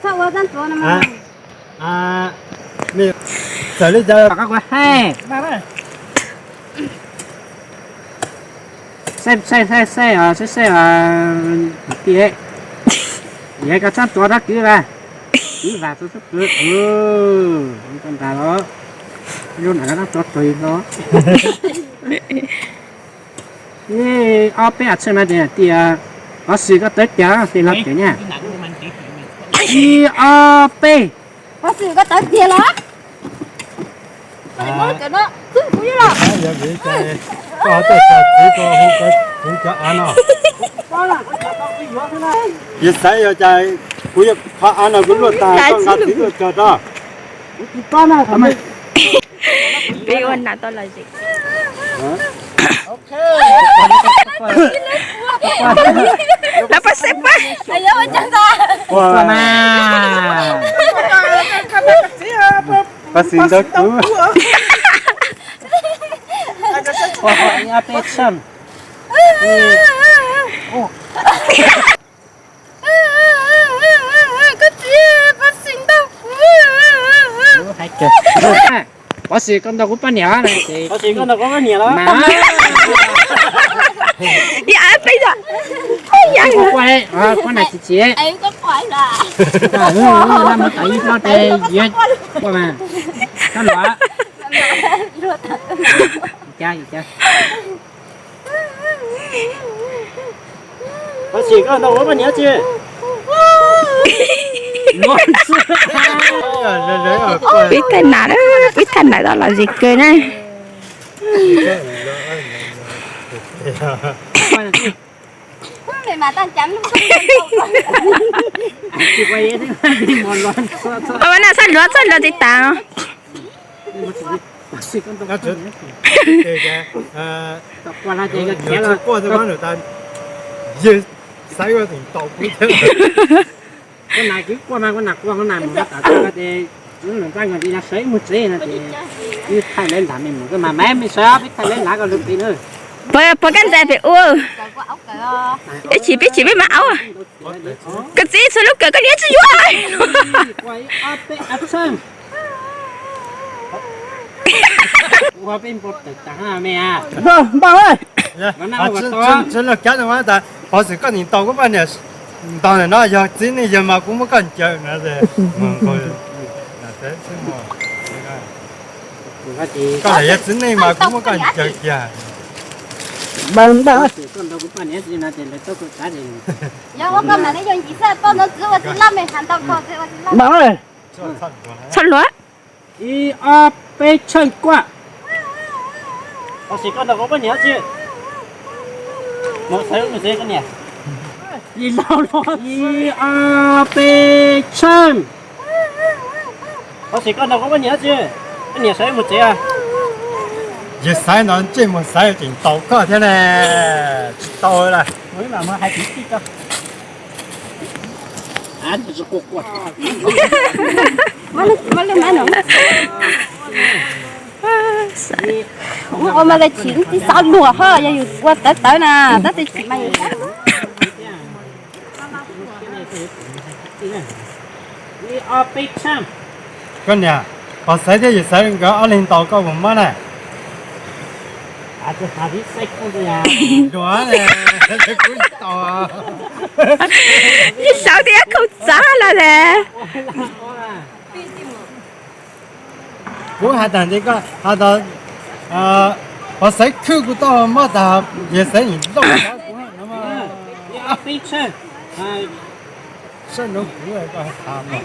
Txhob ua txaj tuav no mas. Txawm li cas los koj kuv hais. Saib saib saib saib os, saib saib os, kwv tij, yog koj txhob tuav rab kwv vas, kwv vas txhob txhob kwv, koj ntas los, lub nram no txhob tuav tug no. Ib ob peb a txheej no ces tias, Pov Xwm koj tawv tiag los ces los tias nyaj. Ib ob peb. Pov Xwm koj tawv tiag los? Koj hu av no. Yog xaiv yog cas kuv yog qhov av no kuv luaj tag, koj nqa txiv luaj cog rau. Peb ua nas tau los zem. Lawv pab xeeb pab. Pab xeeb ntawd kuv. Ua ho ib ob peb txheej. Koj txiv, Pov Xwm ntaus kuv. Pov Xwm koj ntaus kuv poj niam na ces. Pov Xwm koj ntaus kuv poj niam los mas. Ib ob peb txheej. Koj nam tsis tsis. Mus tau ib hlob ces yuav quaj mas. Koj luam. Cas cas. Peb thaj nam, peb thaj nam tau los zis kawg na. Ua na txhob luag txhob luag tsis tas. Yawg xaiv ua teem tau kuv thiab. Koj nam kwv quaj mas koj nam quaj koj nam mus tas tas ces wb nws nqaj nkaus li no sawv ib mus tsev no ces wb thaij lawv nram me mus koj mas maiv me sawv peb thaij lawv nram koj lub pem na. Puas koj ntxais pem ua? Peb chim peb chim peb mas aub. Koj txiv txhua lub kawm koj niam tsis yuav. Ua peb npau taws tas me a. Npau, npau. Tsis los cav tas pov xwm koj nim ntaus kuv poj niam ntaus ntawm no yog txiv neej yawg mas kuv muab koj ncaws no. Koj lam yog txiv neej mas kuv muab koj ncaws kiag. Txhob luag. Ib ob peb tsheej kuaj. Ib ob peb tsheej. Yawg xaiv no ntsej muag xaiv tseem ntaus koj thiab ne. Tsis tau lawm. Ua mas tais chim tib xav luag ho yog yus ua tawv tawv na tab tais chim mas yus. Koj niam, pog xaiv thiab yawg xaiv nkawd ob leeg ntaus koj puas mob na? Ib xauv thiab khoom txav lawm ne. Kuv has tas nti koj has tas pog xaiv khwb kuv tau mob tas yawg xaiv nim loj kuv no. Sab no kuv koj has tas no.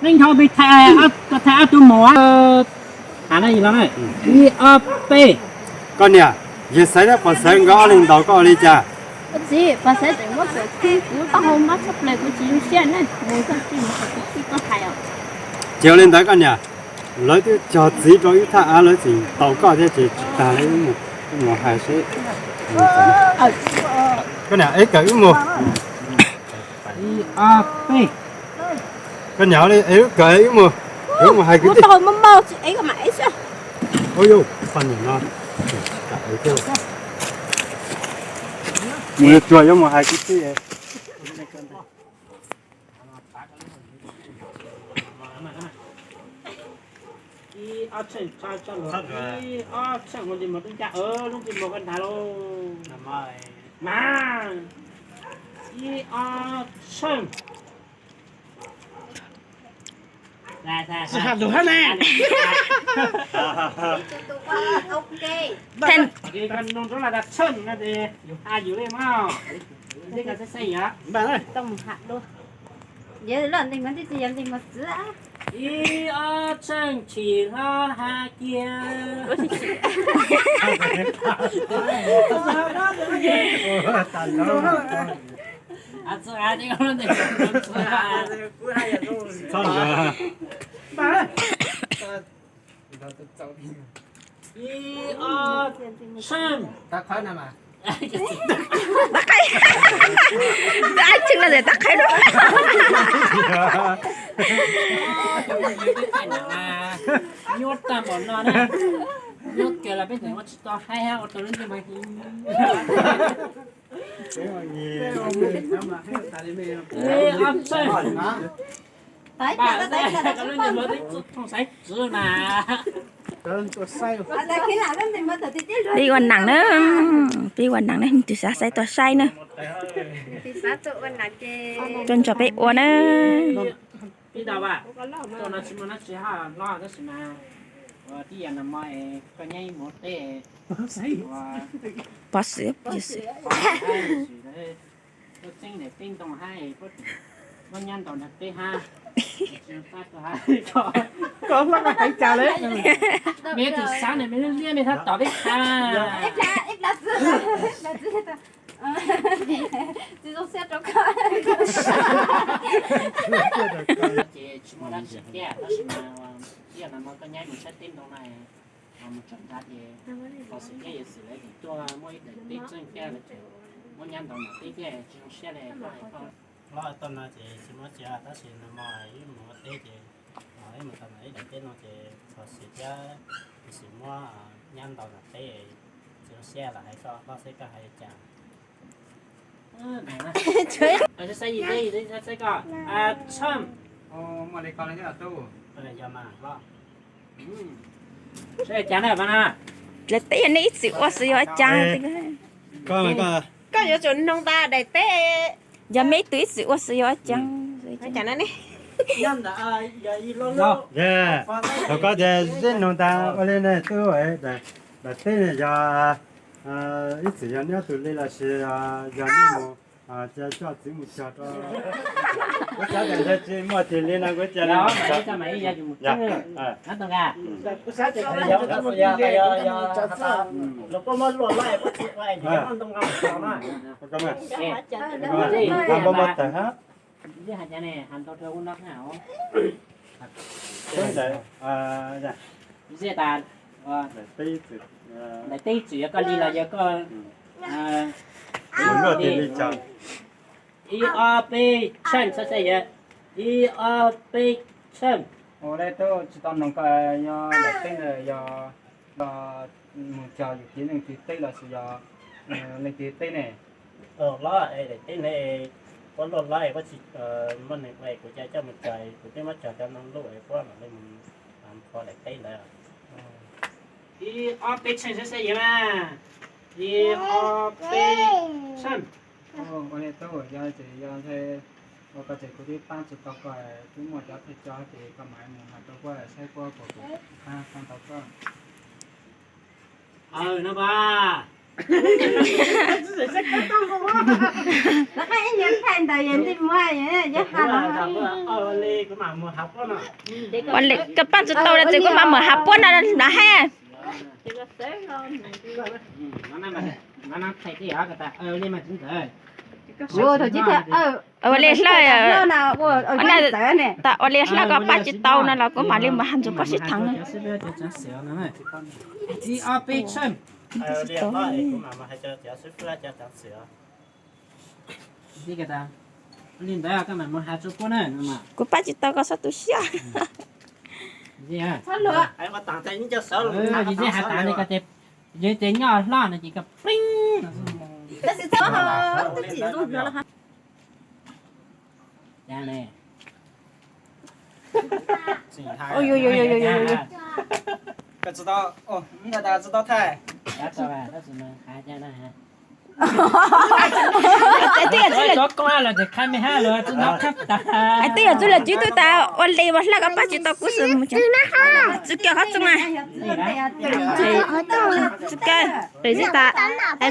Neej nyob peb thaij, koj thaij ob tug maum. Ib ob peb. Koj niam, yawg xaiv thiab pog xaiv nkawd ob leeg ntaus koj ua li cas? Txiv, pog xaiv tseem muab kuv khwb kuv taub hau mob tshaj plaws kuv tsis zoo siab na. Ces ua li ntawd koj niam, lawv twb cog txiv rau wb thaj av lawv tseem ntaus koj thiab ces tsis tas li, wb mus hais seb. Koj niam, wb kawm wb mus. Koj niam, wb kawm wb mus, wb mus hais kwv tij. Poj niam no, mus yuav tsuag yuav mus hais kwv tij. Ib ob tsheej, ib ob tsheej ua ntsej muag tub ncaj, lub ntsej muag koj ntag lauj. Mas ib ob tsheej. Tsis hais lus hab ne. Koj nug rau las tas tsheej no ces yus hais yus li mas. Ntej koj saib saib yom. Ib ob tsheej chim hlo hais kiag. Ib ob tsheej. Tab qhaib no mas. Tab qhaib. Tab qhaib no. Nyuaj tag npaum no na. Nyuaj kawg los peb tseem ua tsis tau haib hab ua tau lub ntsej muag. Ib ob tsheej. Saib txiv mas. Peb ua nam na, peb ua nam na, tus xav saib tuaj saib na. Tuaj nrog peb ua na. Peb tau, tuaj no tsis muaj dab tsi hab hlob, tab sis mas ua tib yam no mas koj nyob ib hmos teb, pov xwm, pov xwm, koj txeeb daim teb ntoo hab, muab nyab ntaus nram teb hab. Koj hlob koj hais cas lawm? Me tus xav ne, me lub liab me txhob tom peb hab. Ces tsis muaj dab tsi thiab, tab sis mas ib yam no mas koj nyob mus saib teb ntoo na, mus tsom nrad ces pov xwm thiab yawm xwm lawv tseem tuaj muab ib daim teb txeeb thiab lawv tseem muab nyab ntaus nram teb thiab tsis zoo siab li. Hlob tau no ces tsis muab tsia, tab sis no mas ib mus ua teb ces ib mus tau ib daim teb no ces pov xwm thiab yawm xwm muab nyab ntaus nram teb, tsis zoo siab los hais koj hlob seb koj hais li cas. Saib koj, tsheej. Muaj li ko li thiab tub. Yog mas hlob. Daim teb yog nej ib txwm ua xwb yog ua cas? Koj yuav tsum noog tas daim teb. Yog meb ib tug ib txwm ua xwb yog ua cas? Thaum koj tias zeb noog tas ua li ne tub, daim teb ne yog ib txwm yog neb ob tug li los sis yog neb mus cia coj txiv mus cog rau. Kuv xav tias ntshai tsis muaj tig li no kuv cia li. Daim teb ib txwm yog koj li los yog koj. Ib ob peb tsheej, saib saib yog ib ob peb tsheej. Ua le tub tsis tau noog koj yog daim teb ntawd yog mus cog yus txiv leej twg teb los sis yog leej twg teb ne? Hlob, daim teb ntawd puab luaj hlob es puab tsis muaj neeg ua es kuv cia coj mus cog, kuv twb muab cog cov ntoo luj es puab mam li mus kho daim teb ntawd. Ib ob peb tsheej saib saib yog na. Ib ob peb tsheej. Ua li tub, yog ces yog ua ko ces kuv twb pab tsis tau koj, twb muaj cov thawj coj ces koj mam mus hais rau puab saib puab puas pab tau koj. Aw no mas. Ua li koj pab tsis tau ces kuv mam mus hais puab no los hais. Ua li hlab, tas ua li hlab koj pab tsis tau no los kuv mam li mus hais ntxuav koj sib theev no. Kuv pab tsis tau koj txhob tu siab. Txhob luag. Yus tsis has tas li ko ces, yus ces nyob hlob no ces koj pleeb. Tab sis txhob, twb tsis zoo no los. Cas ne? Ui, ui, ui, ui, ui, ui. Koj tsis tau, ntawm tas tsis tau thaij. Twb yog txuj lom tswb tub tas ua li ua hlob koj pab tsis tau kuv xwb mus tsis. Tsis kawg qhov txooj na. Tsis kawg, zib tas,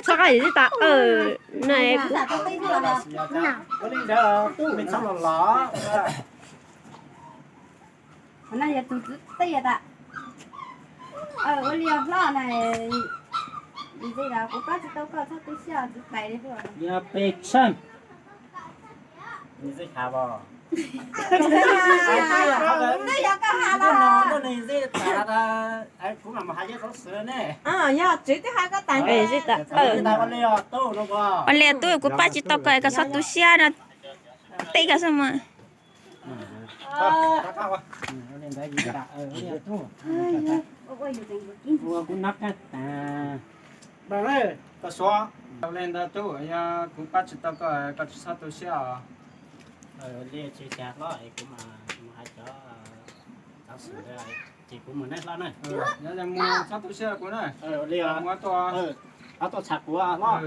txhob qab zib tas. Qhov no yog tus txwv tij tas, ua li hlob na, kuv pab tsis tau koj txhob tu siab txiv pais li. Yog pes tsawg? Twb yog koj has los. Yog tsev twb has koj tas. Ua li tub, kuv pab tsis tau koj, koj txhob tu siab no. Teb koj xwb mas. Koj suav, ua li ntawd tub, yog kuv pab tsis tau koj, koj tsis txhob tu siab os. Li tsis cas hlob, kuv mas mus hais cov xwm, ces kuv mus ne hlob na. Yog mus txhob tu siab kuv na. Mus tuaj, tuaj tsham kuv hlob.